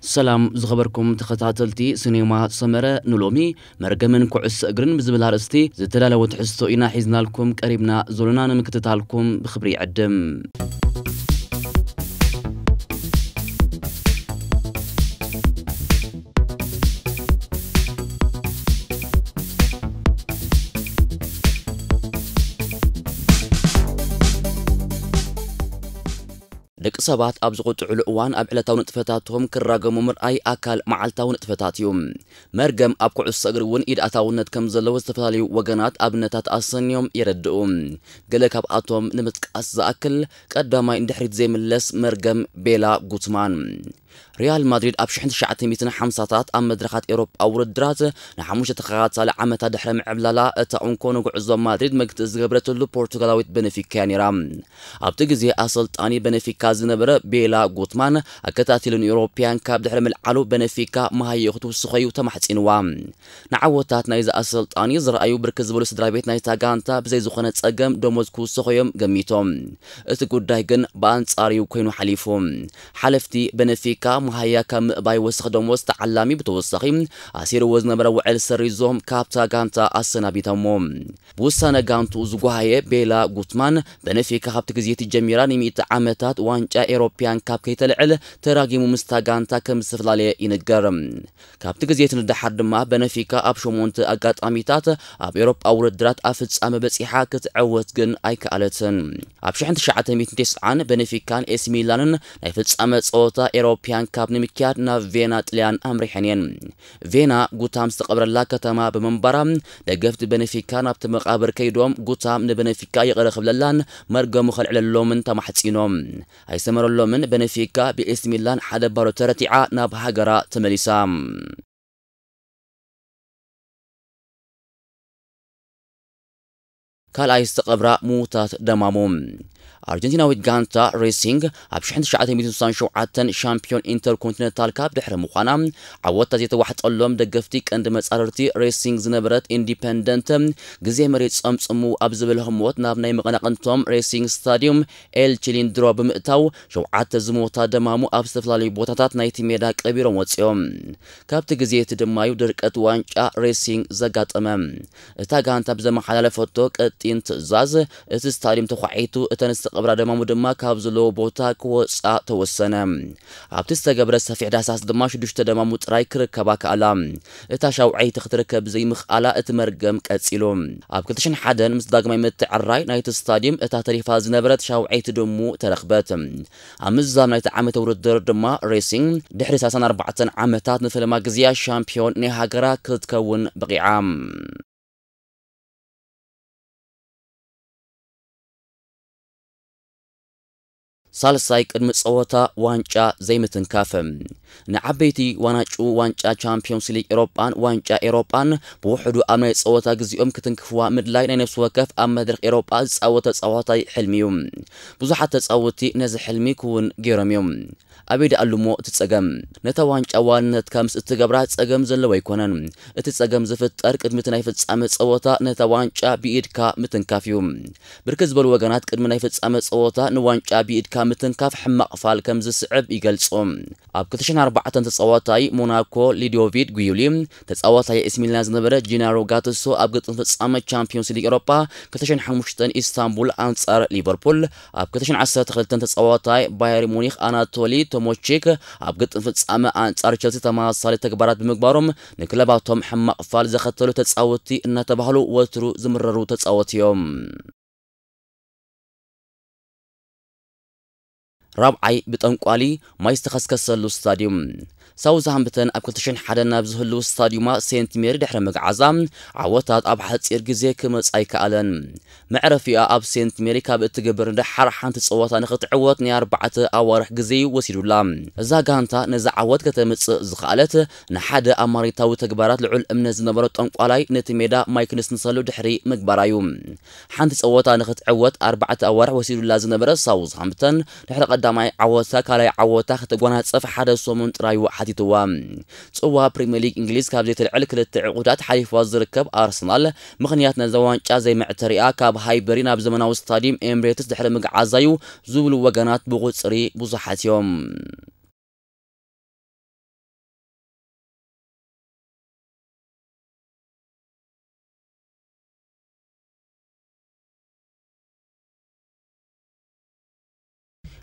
ሰላም ዝኸበርኩም ተኸታተልቲ ሲኔማ ሰመረ፣ ንሎሚ መርገምን ኩዕሶ እግርን ብዝብል ኣርእስቲ ዝተዳለወ ትሕዝቶ ኢና ሒዝናልኩም ቀሪብና። ዘሎና ንምክትታልኩም ብኽብሪ ይዕድም። ደቂ ሰባት ኣብ ዝቑጥዕሉ እዋን ኣብ ዕለታዊ ንጥፈታቶም ክራገሙ ምርኣይ ኣካል መዓልታዊ ንጥፈታት እዩ። መርገም ኣብ ኩዕሶ እግሪ እውን ኢድ ኣታውነት ከም ዘለዎ ዝተፈላለዩ ወገናት ኣብነታት ኣሰንዮም የረድኡ። ገለ ካብኣቶም ንምጥቃስ ዝኣክል፣ ቀዳማይ ንድሕሪት ዘይምለስ መርገም ቤላ ጉትማን። ሪያል ማድሪድ ኣብ ሽሕን ትሽዓተ ሚእትን ሓምሳታት ኣብ መድረኻት ኤውሮጳ ውድድራት ንሓሙሽተ ተኸታታሊ ዓመታት ድሕሪ ምዕብላላ፣ እታ እንኮ ንጉዕዞ ማድሪድ መግትኢ ዝገብረትሉ ፖርቱጋላዊት በነፊካ እያ ነይራ። ኣብቲ ግዜ ኣሰልጣኒ በነፊካ ዝነበረ ቤላ ጉትማን፣ ኣከታቲሉ ንኤውሮፕያን ካፕ ድሕሪ ምልዓሉ፣ በነፊካ መሃይኡ ክትውስኾ እዩ ተማሕጺንዋ። ንዓወታት ናይዚ ኣሰልጣኒ ዝረኣዩ ብርክት ዝበሉ ስድራ ቤት ናይታ ጋንታ ብዘይ ዝኾነ ጸገም ደሞዝ ክውስኾ እዮም ገሚቶም። እቲ ጉዳይ ግን ብኣንጻር እዩ ኮይኑ ሓሊፉ። ሓለፍቲ በነፊካ መሃያ ካብ ምእባይ ወሰኽ ደሞዝ ተዓላሚ ብተወሳኺ፣ ኣሲርዎ ዝነበረ ውዕል ሰሪዞም ካብታ ጋንታ ኣሰናቢቶሞ። ብውሳነ ጋንቱ ዝጓሃየ ቤላ ጉትማን፣ በነፊካ ካብቲ ግዜ እቲ ጀሚራ ንሚእቲ ዓመታት ዋንጫ ኤሮፕያን ካፕ ከይተልዕል ተራጊሙ ምስታ ጋንታ ከም ዝተፈላለየ ይንገር። ካብቲ ግዜ እቲ ንደሓር ድማ በነፊካ ኣብ ሸሞንተ ኣጋጣሚታት ኣብ ኤሮጳ ውድድራት ኣብ ፍጻመ በጺሓ ክትዕወት ግን ኣይከኣለትን። ኣብ ሽሕን ትሽዓተ ሚእትን ተስዓን በነፊካን ኤሲ ሚላንን ናይ ፍጻመ ጸወታ ኤሮፕያን ካፕ ንምክያድ ናብ ቬና ጥልያን ኣምሪሐን እየን። ቬና ጉታም ዝተቐብረላ ከተማ ብምንባራ፣ ደገፍቲ በነፊካ ናብቲ መቓብር ከይዶም ጉታም ንበነፊካ ይቕረ ክብለላን መርገሙ ከልዕለሎምን ተማሕጺኖም። ኣይሰመረሎምን። በነፊካ ብኤሲ ሚላን ሓደ ባዶ ተረቲዓ ናብ ሃገራ ተመሊሳ። ካልኣይ ዝተቐብራ ምዉታት ደማሙ። ኣርጀንቲናዊት ጋንታ ሬሲንግ ኣብ ሽሕን ትሽዓተ ሚእትን ስሳን ሸውዓተን ሻምፒዮን ኢንተርኮንቲነንታል ካፕ ድሕሪ ምዃና፣ ዓወታ ዘይተዋሕጠሎም ደገፍቲ ቀንዲ መጻርርቲ ሬሲንግ ዝነበረት ኢንዲፐንደንት፣ ግዜ መሬት ጸምጽሙ ኣብ ዝብል ህሞት ናብ ናይ መቐናቕንቶም ሬሲንግ ስታዲዩም ኤል ቺሊንድሮ ብምእታው፣ ሸውዓተ ዝሞታ ደማሙ ኣብ ዝተፈላለዩ ቦታታት ናይቲ ሜዳ ቀቢሮም ወጺኦም። ካብቲ ግዜ እቲ ድማ እዩ ድርቀት ዋንጫ ሬሲንግ ዘጋጠመ። እታ ጋንታ ብዘመሓላለፈቶ ቀጢን ትእዛዝ፣ እቲ ስታዲየም ተዃዒቱ እተን ዝተቐብራ ደማሙ ድማ ካብ ዘለዎ ቦታ ክወጻ ተወሰነ። ኣብቲ ዝተገብረ ሰፊሕ ዳህሳስ ድማ ሽዱሽተ ደማሙ ጥራይ ክርከባ ከኣላ። እታ ሻውዐይቲ ክትርከብ ዘይምኽኣላ እቲ መርገም ቀጺሉ። ኣብ ክልተ ሽሕን ሓደን ምስ ዳግማይ ምትዕርራይ ናይቲ ስታዲየም እታ ተሪፋ ዝነበረት ሻውዐይቲ ደሙ ተረኽበት። ኣብ ምዝዛም ናይቲ ዓመተ ውድድር ድማ ሬሲንግ ድሕሪ ሰላሳን ኣርባዕተን ዓመታት ንፈለማ ግዜያ ሻምፒዮን ናይ ሃገራ ክትከውን በቒዓ። ሳልሳይ ቅድሚ ጸወታ ዋንጫ ዘይምትንካፍ። ንዓበይቲ ዋናጩ ዋንጫ ቻምፒዮንስ ሊግ ኤሮጳን ዋንጫ ኤሮጳን ብውሕዱ ኣብ ናይ ጸወታ ግዜኦም ክትንክፍዋ ምድላይ ናይ ነፍሲ ወከፍ ኣብ መድረኽ ኤሮጳ ዝጻወት ተጻዋታይ ሕልሚ እዩ። ብዙሓት ተጻወትቲ ነዚ ሕልሚ ክውን ገይሮም እዮም። ኣበይ ደኣ ኣሉሞ እቲ ጸገም? ነታ ዋንጫ ዋንነትካ ምስ እትገብራ ጸገም ዘለዎ ኣይኮነን። እቲ ጸገም ዝፍጠር ቅድሚ እቲ ናይ ፍጻመ ጸወታ ነታ ዋንጫ ብኢድካ ምትንካፍ እዩ። ብርክት ዝበሉ ወገናት ቅድሚ ናይ ፍጻመ ጸወታ ንዋንጫ ብኢድካ ምትንካፍ ሕማቕ ፋል ከም ዝስዕብ ይገልጹ። ኣብ ክልተ ሽሕን ኣርባዕተን ተጻዋታይ ሞናኮ ሊዲዮቪድ ጉዩሊ፣ ተጻዋታይ ኤሲ ሚላን ዝነበረ ጂናሮ ጋትሶ ኣብ ግጥም ፍጻመ ቻምፒዮንስ ሊግ ኤሮፓ ክልተ ሽሕን ሓሙሽተን ኢስታንቡል ኣንጻር ሊቨርፑል፣ ኣብ ክልተ ሽሕን ዓሰርተ ክልተን ተጻዋታይ ባየር ሙኒክ ኣናቶሊ ቶሞቺክ ኣብ ግጥም ፍጻመ ኣንጻር ቸልሲ ተመሳሳሊ ተግባራት ብምግባሮም ንክለባቶም ሕማቕ ፋል ዘኸተሉ ተጻወትቲ እናተባህሉ ወትሩ ዝምረሩ ተጻወትቲ እዮም። ራብዓይ ብጠንቋሊ ማይ ዝተኸስከሰሉ ስታዲዩም። ሳውዝሃምፕተን ኣብ ክልተ ሽሕን ሓደን ናብ ዝህልው ስታዲዩማ ሴንት ሜሪ ድሕሪ ምግዓዛ፣ ዓወታት ኣብ ሓጺር ግዜ ክመጽ ኣይከኣለን። መዕረፊኣ ኣብ ሴንት ሜሪ ካብ እትገብር ንደሓር ሓንቲ ጸወታ ንኽትዕወት ናይ ኣርባዕተ ኣዋርሕ ግዜ እዩ ወሲዱላ። እዛ ጋንታ ነዚ ዓወት ከተምጽእ ዝኸኣለት ንሓደ ኣብ ማሪታዊ ተግባራት ልዑል እምነት ዝነበሮ ጠንቋላይ ነቲ ሜዳ ማይ ክንስንሰሉ ድሕሪ ምግባራ እዩ። ሓንቲ ጸወታ ንኽትዕወት ኣርባዕተ ኣዋርሕ ወሲዱላ ዝነበረ ሳውዝሃምፕተን፣ ድሕሪ ቀዳማይ ዓወታ ካልኣይ ዓወታ ከተጓናጸፍ ሓደ ሰሙን ጥራዩ ሓቲትዋ። ጽዋ ፕሪምየር ሊግ እንግሊዝ ካብ ዘይትልዕል ክልተ ዕቑዳት ሓሊፍዋ ዝርከብ ኣርሰናል፣ ምኽንያት ነዛ ዋንጫ ዘይምዕተሪኣ ካብ ሃይበሪ ናብ ዘመናዊ ስታዲየም ኤምሬትስ ድሕሪ ምግዓዛዩ ዝብሉ ወገናት ብቑጽሪ ብዙሓት እዮም።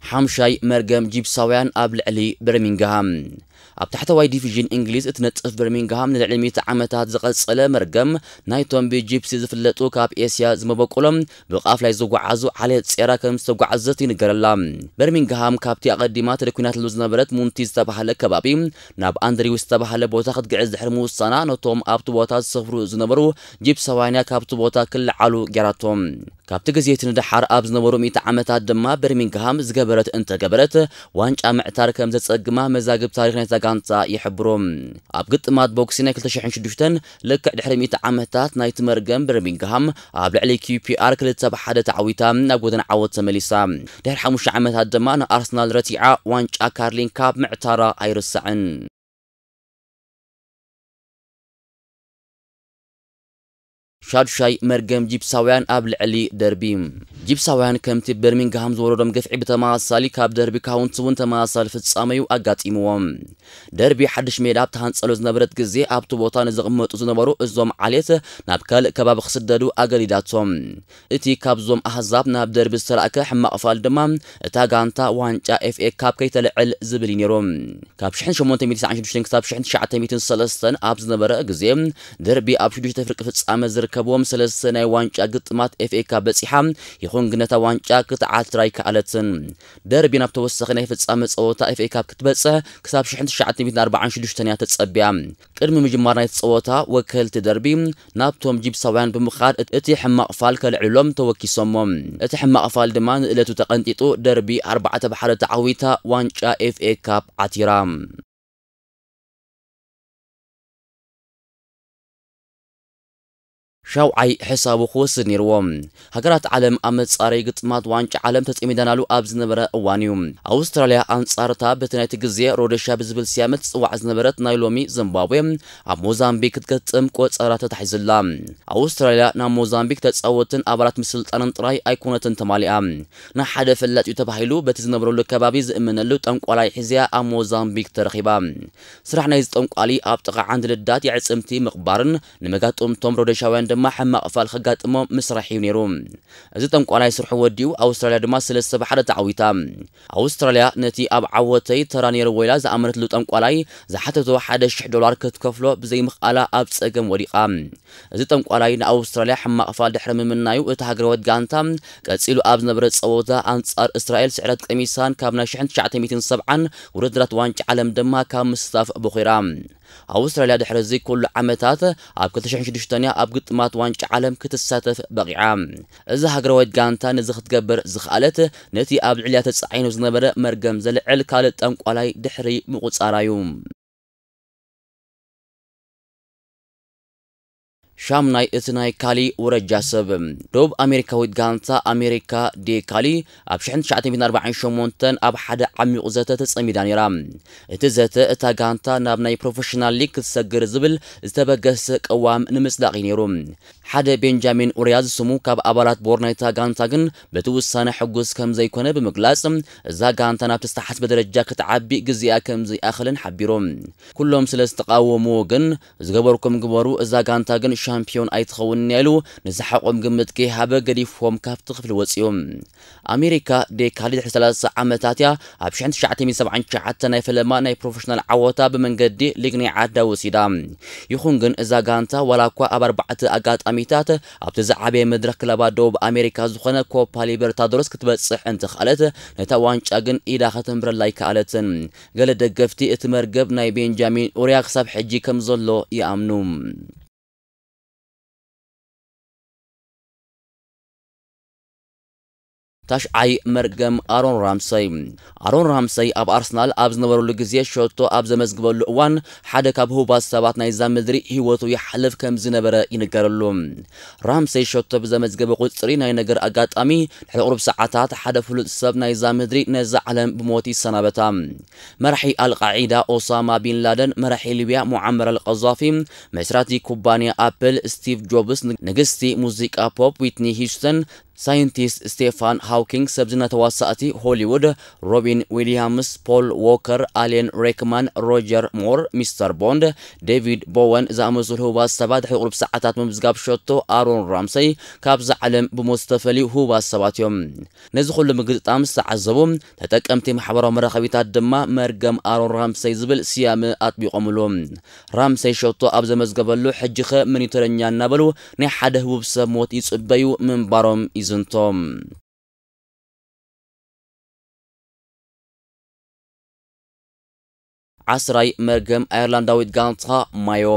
ሓምሻይ መርገም ጂፕሳውያን ኣብ ልዕሊ በርሚንግሃም። ኣብ ታሕተዋይ ዲቪዥን እንግሊዝ እትነጥፍ በርሚንግሃም ንልዕሊ ሚእቲ ዓመታት ዝቐጸለ መርገም ናይቶም ብጂፕሲ ዝፍለጡ ካብ ኤስያ ዝመበቆሎም ብቃፍላይ ዝጓዓዙ ዓሌት ጼራ ከም ዝተጓዓዘት ይንገረላ። በርሚንግሃም ካብቲ ኣቐዲማ ተደኲናትሉ ዝነበረት ሙንቲ ዝተባህለ ከባቢ ናብ ኣንድሪው ዝተባህለ ቦታ ክትግዕዝ ድሕሪ ምውሳና ነቶም ኣብቲ ቦታ ዝሰፍሩ ዝነበሩ ጂፕሳውያን ካብቲ ቦታ ክለዓሉ ገይራቶም። ካብቲ ግዜ እቲ ንደሓር ኣብ ዝነበሩ ሚእቲ ዓመታት ድማ በርሚንግሃም ዝገበረት እንተገበረት ዋንጫ ምዕታር ከም ዘጸግማ መዛግብ ታሪኽ ናይታ ጋንታ ይሕብሩ። ኣብ ግጥማት ቦክሲ ናይ ክልተ ሽሕን ሽዱሽተን ልክዕ ድሕሪ ሚእቲ ዓመታት ናይቲ መርገም በርሚንግሃም ኣብ ልዕሊ ኪዩ ፒ ኣር ክልተ ብ ሓደ ተዓዊታ ናብ ጎደና ዓወት ተመሊሳ። ድሕሪ ሓሙሽተ ዓመታት ድማ ንኣርሰናል ረቲዓ ዋንጫ ካርሊን ካፕ ምዕታራ ኣይርሳዕን። ሻዱሻይ መርገም ጂፕሳውያን ኣብ ልዕሊ ደርቢ። ጂፕሳውያን ከምቲ በርሚንግሃም ዝወረዶም ግፍዒ ብተመሳሳሊ ካብ ደርቢ ካውንቲ እውን ተመሳሳሊ ፍጻመ እዩ ኣጋጢምዎም። ደርቢ ሓድሽ ሜዳ ኣብ ተሃንጸሉ ዝነበረት ግዜ ኣብቲ ቦታ ንዝቕመጡ ዝነበሩ እዞም ዓሌት ናብ ካልእ ከባቢ ክስደዱ ኣገዲዳቶም። እቲ ካብዞም ኣህዛብ ናብ ደርቢ ዝተላእከ ሕማቕ ፋል ድማ እታ ጋንታ ዋንጫ ኤፍ ኤ ካፕ ከይተልዕል ዝብል እዩ ነይሩ። ካብ ሽሕን ሸሞንተ ሚእትን ተስዓን ሽዱሽተን ክሳብ ሽሕን ትሽዓተ ሚእትን ሰለስተን ኣብ ዝነበረ ግዜ ደርቢ ኣብ ሽዱሽተ ፍርቂ ፍጻመ ዝርከብዎም ሰለስተ ናይ ዋንጫ ግጥማት ኤፍ ኤ ካፕ በጺሓ፣ ይኹን ግን ነታ ዋንጫ ክትዓትራ ኣይከኣለትን። ደርቢ ናብ ተወሳኺ ናይ ፍጻመ ጸወታ ኤፍ ኤ ካፕ ክትበጽሕ ክሳብ ሽሕን ትሽዓተ ሚእትን ኣርባዓን ሽዱሽተን እያ ተጸቢያ። ቅድሚ ምጅማር ናይቲ ጸወታ ወከልቲ ደርቢ ናብቶም ጂፕሳውያን ብምኻድ እቲ ሕማቕ ፋል ከልዕልሎም ተወኪሶሞ። እቲ ሕማቕ ፋል ድማ ንእለቱ ተቐንጢጡ ደርቢ ኣርባዕተ ብ ሓደ ተዓዊታ ዋንጫ ኤፍ ኤ ካፕ ዓቲራ። ሻውዓይ ሕሳቡ ክወስድ ነይርዎ። ሃገራት ዓለም ኣብ መጻረይ ግጥማት ዋንጫ ዓለም ተጸሚደናሉ ኣብ ዝነበረ እዋን እዩ። ኣውስትራልያ ኣንጻር እታ በቲ ናይቲ ግዜ ሮደሻ ብዝብል ስያመ ትጽዋዕ ዝነበረት ናይ ሎሚ ዚምባብዌ ኣብ ሞዛምቢክ ክትገጥም ቆጸራ ተታሒዙላ። ኣውስትራልያ ናብ ሞዛምቢክ ተጻወትን ኣባላት ምስልጣንን ጥራይ ኣይኮነትን ተማሊኣ። ንሓደ ፈላጥ እዩ ተባሂሉ በቲ ዝነብረሉ ከባቢ ዝእመነሉ ጠንቋላይ ሒዝያ ኣብ ሞዛምቢክ ተረኺባ። ስራሕ ናይዚ ጠንቋሊ ኣብ ጥቓ ዓንዲ ልዳት የዕጽምቲ ምቕባርን ንመጋጥምቶም ሮደሻውያን ድማ ሕማቕ ፋል ከጋጥሞም ምስራሕ እዩ ነይሩ። እዚ ጠንቋላይ ስርሑ ወዲኡ ኣውስትራልያ ድማ ሰለስተ ብ ሓደ ተዓዊታ። ኣውስትራልያ ነቲ ኣብ ዓወተይ ተራ ነይርዎ ኢላ ዝኣመነትሉ ጠንቋላይ ዝሓተቶ ሓደ ሽሕ ዶላር ክትከፍሎ ብዘይምኽኣላ ኣብ ጸገም ወዲቓ። እዚ ጠንቋላይ ንኣውስትራልያ ሕማቕ ፋል ድሕሪ ምምናዩ እታ ሃገራዊት ጋንታ ቀጺሉ ኣብ ዝነበረ ጸወታ ኣንጻር እስራኤል ስዕረት ቀሚሳን ካብ ናይ ሽሕን ትሽዓተ ሚእትን ሰብዓን ውድድራት ዋንጫ ዓለም ድማ ካብ ምስታፍ ቦኺራ። ኣውስትራልያ ድሕሪ እዚ ኩሉ ዓመታት ኣብ ክልተ ሽሕን ሽዱሽተን እያ ኣብ ግጥማት ዋንጫ ዓለም ክትሳተፍ በቒዓ። እዛ ሃገራዊት ጋንታ ነዚ ክትገብር ዝኸኣለት ነቲ ኣብ ልዕሊያ ተጻዒኑ ዝነበረ መርገም ዘልዕል ካልእ ጠንቋላይ ድሕሪ ምቑጻራ እዩ። ሻምናይ እቲ ናይ ካሊ ውረጃ ሰብ። ደቡብ ኣሜሪካዊት ጋንታ ኣሜሪካ ዴ ካሊ ኣብ ሽሕን ትሽዓተ ሚእትን ኣርባዓን ሸሞንተን ኣብ ሓደ ዓሚቑ ዘተ ተጸሚዳ ነይራ። እቲ ዘተ እታ ጋንታ ናብ ናይ ፕሮፌሽናል ሊግ ክትሰግር ዝብል ዝተበገሰ ቅዋም ንምጽዳቕ እዩ ነይሩ። ሓደ ቤንጃሚን ኡርያ ዝስሙ ካብ ኣባላት ቦርድ ናይታ ጋንታ ግን በቲ ውሳነ ሕጉስ ከም ዘይኮነ ብምግላጽ፣ እዛ ጋንታ ናብቲ ዝተሓስበ ደረጃ ክትዓቢ ግዜኣ ከም ዘይኣኸልን ሓቢሩ። ኩሎም ስለ ዝተቓወምዎ ግን፣ "ዝገበርኩም ግበሩ፣ እዛ ጋንታ ግን ሻምፒዮን ኣይትኸውንን እያ" ኢሉ ንዝሓቖም ግምት ከይሃበ ገዲፍዎም ካብቲ ክፍሊ ወጺኡ። ኣሜሪካ ዴካሊ ድሕሪ ሰላሳ ዓመታት እያ ኣብ ሽሕን ትሽዓተ ሚእትን ሰብዓን ትሽዓተን ናይ ፈለማ ናይ ፕሮፌሽናል ዓወታ ብመንገዲ ሊግ ናይ ዓዳ ወሲዳ። ይኹን ግን እዛ ጋንታ ዋላ እኳ ኣብ ኣርባዕተ ኣጋጣሚታት ኣብቲ ዝዓበየ መድረኽ ክለባት ደቡብ ኣሜሪካ ዝኾነ ኮፓ ሊበርታዶረስ ክትበጽሕ እንተኽኣለት፣ ነታ ዋንጫ ግን ኢዳ ከተንብረላ ኣይከኣለትን። ገለ ደገፍቲ እቲ መርገብ ናይ ቤንጃሚን ኡርያ ክሳብ ሕጂ ከም ዘሎ ይኣምኑ። ታሽዓይ መርገም ኣሮን ራምሰይ። ኣሮን ራምሰይ ኣብ ኣርሰናል ኣብ ዝነበረሉ ግዜ ሸቶ ኣብ ዘመዝግበሉ እዋን ሓደ ካብ ህቡባት ሰባት ናይዛ ምድሪ ህይወቱ ይሓልፍ ከም ዝነበረ ይንገረሉ። ራምሰይ ሸቶ ብዘመዝገበ ቁጽሪ ናይ ነገር ኣጋጣሚ ድሕሪ ቁሩብ ሰዓታት ሓደ ፍሉጥ ሰብ ናይዛ ምድሪ ነዛ ዓለም ብሞት ይሰናበታ። መራሒ ኣልቃዒዳ ኦሳማ ቢን ላደን፣ መራሒ ሊብያ ሙዓመር ኣልቀዛፊ፣ መስራቲ ኩባንያ ኣፕል ስቲቭ ጆብስ፣ ንግስቲ ሙዚቃ ፖፕ ዊትኒ ሂውስተን፣ ሳይንቲስት ስቴፋን ሃውኪንግ፣ ሰብ ዝና ተዋሳእቲ ሆሊውድ፣ ሮቢን ዊሊያምስ፣ ፖል ዎከር፣ ኣሌን ሬክማን፣ ሮጀር ሞር፣ ሚስተር ቦንድ፣ ዴቪድ ቦወን ዝኣመሰሉ ህቡባት ሰባት ድሕሪ ቁሩብ ሰዓታት ምምዝጋብ ሸቶ ኣሮን ራምሰይ ካብዛ ዓለም ብሞት ዝተፈልዩ ህቡባት ሰባት እዮም። ነዚ ኩሉ ምግጥጣም ዝተዓዘቡ ተጠቀምቲ ማሕበራዊ መራኸቢታት ድማ መርገም ኣሮን ራምሰይ ዝብል ስያመ ኣጥቢቖምሉ። ራምሰይ ሸቶ ኣብ ዘመዝገበሉ፣ ሕጂኸ መን እዩ ተረኛ እናበሉ ናይ ሓደ ህቡብ ሰብ ሞት ይጽበዩ ምንባሮም ይዝንቶ። ዓስራይ መርገም ኣየርላንዳዊት ጋንታ ማዮ።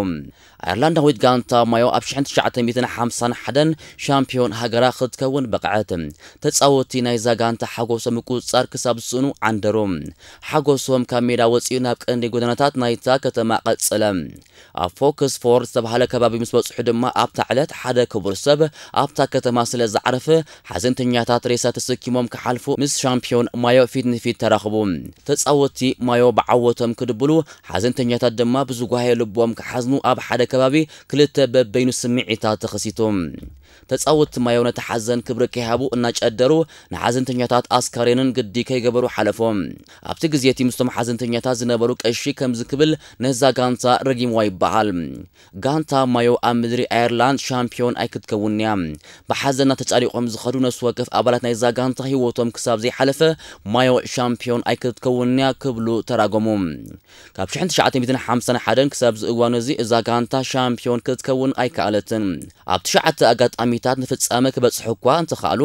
ኣየርላንዳዊት ጋንታ ማዮ ኣብ ሽሕን ትሽዓተ ሚእትን ሓምሳን ሓደን ሻምፒዮን ሃገራ ክትከውን በቕዐት። ተጻወትቲ ናይዛ ጋንታ ሓጎሶም ምቁጽጻር ክሳብ ዝስእኑ ዓንደሩ። ሓጎሶም ካብ ሜዳ ወጺኡ ናብ ቀንዲ ጎደናታት ናይታ ከተማ ቀጸለ። ኣብ ፎክስፎርድ ዝተባህለ ከባቢ ምስ በጽሑ ድማ ኣብታ ዕለት ሓደ ክቡር ሰብ ኣብታ ከተማ ስለ ዝዓረፈ፣ ሓዘንተኛታት ሬሳ ተሰኪሞም ክሓልፉ ምስ ሻምፒዮን ማዮ ፊት ንፊት ተራኽቡ። ተጻወትቲ ማዮ ብዓወቶም ክድብሉ፣ ሓዘንተኛታት ድማ ብዝጓሃየ ልቦም ክሓዝኑ ኣብ ሓደ ከባቢ ክልተ በበይኑ ስምዒታት ተኸሲቱ። ተጻወትቲ ማዮ ነቲ ሓዘን ክብሪ ከይሃቡ እናጨደሩ፣ ንሓዘንተኛታት ኣስካሬንን ግዲ ከይገበሩ ሓለፎም። ኣብቲ ግዜ እቲ ምስቶም ሓዘንተኛታት ዝነበሩ ቀሺ ከምዚ ክብል ነዛ ጋንታ ረጊምዋ ይበሃል። ጋንታ ማዮ ኣብ ምድሪ ኣየርላንድ ሻምፒዮን ኣይክትከውን እያ። ብሓዘና ተጫሪቖም ዝኸዱ ነፍሲ ወከፍ ኣባላት ናይዛ ጋንታ ህይወቶም ክሳብ ዘይሓለፈ፣ ማዮ ሻምፒዮን ኣይክትከውን እያ ክብሉ ተራገሙ። ካብ ሽሕን ትሽዓተ ሚእትን ሓምሳን ሓደን ክሳብ እዚ እዋን እዚ እዛ ጋንታ ሻምፒዮን ክትከውን ኣይከኣለትን። ኣብ ትሽዓተ ኣጋጣሚታት ንፍጻመ ክበጽሑ እኳ እንተኸኣሉ፣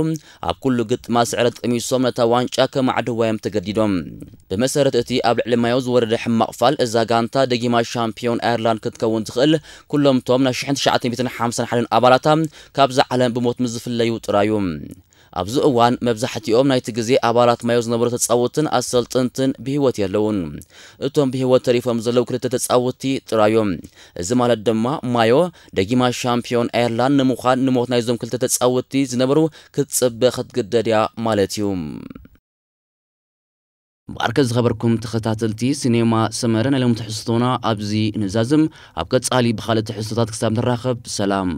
ኣብ ኩሉ ግጥማት ስዕረት ቀሚሶም ነታ ዋንጫ ከማዕድዋ እዮም ተገዲዶም። ብመሰረት እቲ ኣብ ልዕሊ ማዮ ዝወረደ ሕማቕ ፋል፣ እዛ ጋንታ ደጊማ ሻምፒዮን ኣየርላንድ ክትከውን ትኽእል፣ ኩሎምቶም ናይ ሽሕን ትሽዓተ ሚእትን ሓምሳን ሓደን ኣባላታ ካብዛ ዓለም ብሞት ምስ ዝፍለዩ ጥራዩ። ኣብዚ እዋን መብዛሕትኦም ናይቲ ግዜ ኣባላት ማዮ ዝነበሩ ተጻወትን ኣሰልጥንትን ብህይወት የለውን። እቶም ብህይወት ተሪፎም ዘለዉ ክልተ ተጻወቲ ጥራዮም። እዚ ማለት ድማ ማዮ ደጊማ ሻምፒዮን ኣየርላንድ ንምዃን ንሞት ናይዞም ክልተ ተጻወቲ ዝነበሩ ክትጽበ ክትግደድ እያ ማለት እዩ። እምበኣርከ ዝኸበርኩም ተኸታተልቲ ሲኔማ ሰመረ፣ ናይ ሎሚ ትሕዝቶና ኣብዚ ንዛዝም። ኣብ ቀጻሊ ብኻልእ ትሕዝቶታት ክሳብ ንራኸብ፣ ሰላም።